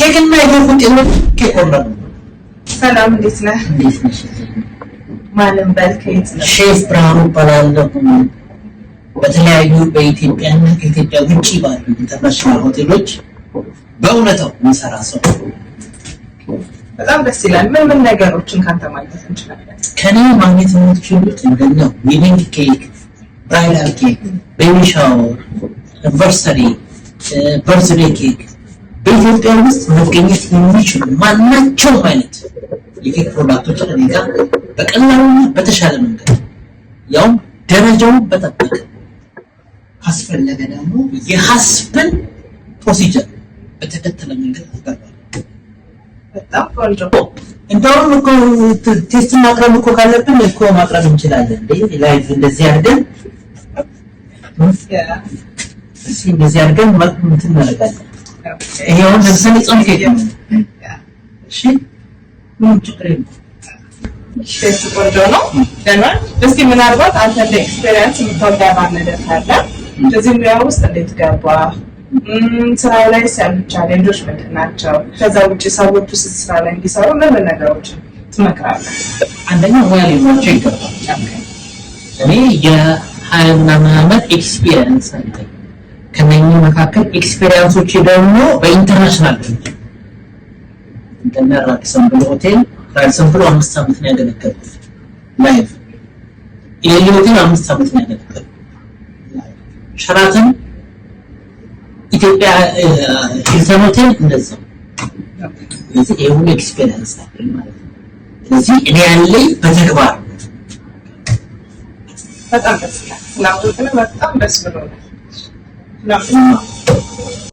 የኬክና የኬክ ውጤቶች ኬክ ኮርነር ነው። ሰላም፣ እንዴት ነህ? እንዴት ነሽ? ማንም በል፣ ከየት ነው? ሼፍ ብርሃኑ እባላለሁ። በተለያዩ በኢትዮጵያና ከኢትዮጵያ ውጭ ባሉ international ሆቴሎች በእውነታው የሚሰራ ሰው። በጣም ደስ ይላል። ምን ምን ነገሮችን ካንተ ማግኘት እንችላለን? ከኔ ማግኘት የምትችሉት እንደነ wedding cake፣ bridal cake፣ baby shower፣ anniversary፣ birthday cake፣ በኢትዮጵያ ውስጥ መገኘት የሚችሉ ማናቸውም አይነት የኬክ product ኦችን እኔ ጋር በቀላሉና በተሻለ መንገድ፣ ያውም ደረጃውን በጠበቀ፣ ካስፈለገ ደግሞ የ HACCP ን procedure በተከተለ መንገድ አቀርባለሁ። በጣም ቆንጆ። እንደውም እኮ taste ማቅረብ እኮ ካለብን እኮ ማቅረብ እንችላለን። እንዴ፣ live እንደዚህ አድርገን፣ እስኪ እንደዚህ አድርገን እንትን እናደርጋለን። ይሄ አሁን ለምሳሌ ጾም ኬክ ነው። እሺ፣ ምንም ችግር የለም። Taste ቆንጆ ነው። ገና እስቲ ምናልባት አንተ እንደ experience የምታጋራን ነገር ካለ፣ እዚህ ሙያ ውስጥ እንዴት ገባ? ስራው ላይ ያሉ challenge ኦች ምንድን ናቸው? ከዛ ውጭ ሰዎች ውስጥ ስራ ላይ እንዲሰሩ ምን ምን ነገሮችን ትመክራለህ? አንደኛ ሙያ ሊኖራቸው ይገባል። እኔ የ20 ምናምን ዓመት experience አለኝ። ከነኚህ መካከል experience ኦቼ ደግሞ በ international ደረጃ እንደነ ራዲሰን ብሉ ሆቴል፣ ራዲሰን ብሉ 5 ዓመት ነው ያገለገልኩት live። ኤሊ ሆቴል 5 ዓመት ነው ያገለገልኩት። ሸራተን ኢትዮጵያ ሂልተን ሆቴል እንደዛው። ስለዚህ ይሄ ሁሉ experience አለኝ ማለት ነው። ስለዚህ እኔ ያለኝ በተግባር ነው። በጣም ደስ ይላል። ስላወቅን በጣም ደስ ብሎናል።